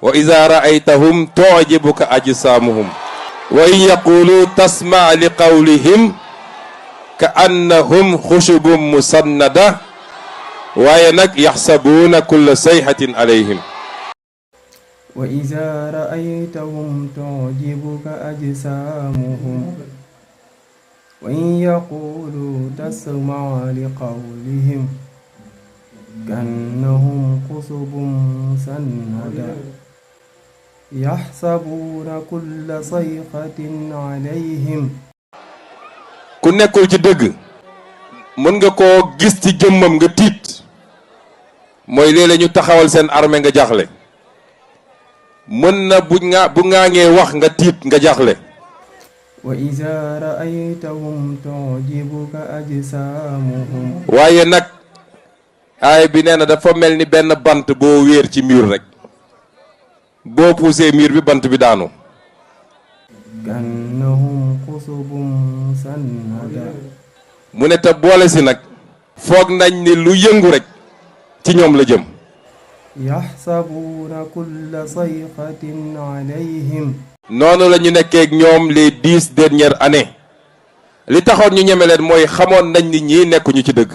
wa iza ra'aytahum tu'jibuka ajsamuhum wa in yaqulu tasma' li qawlihim ka'annahum khushubun musannada waaye nag yaxsabuuna kulla sayhatin alayhim. wa iza ra'aytahum tu'jibuka ajsamuhum wa in yaqulu tasma' li qawlihim ka'annahum khushubun musannada yaxsabuuna kulla sayhatin alayhim. ku nekkul ci dëgg mën nga koo gis ci jëmmam nga tiit, mooy léeg-léeg ñu taxawal seen armée nga jaxle, mën na bu ŋaaŋee wax nga tiit nga jaxle. wa iza ra'aytahum tu'jibuka ajsamuhum. waaye nag aay bi nee na dafa mel ni benn bant boo wéer ci mur rek, boo poussé mur bi bant bi daanu. ka'annahum khushubun musannada. mu ne te boole si nag foog nañ ni lu yëngu rek ci ñoom la jëm. yaxsabuuna kulla sayhatin alayhim. noonu la ñu nekkee ak ñoom les 10 dernières années li taxoon ñu ñeme leen mooy xamoon nañ ni ñii nekkuñu ci dëgg.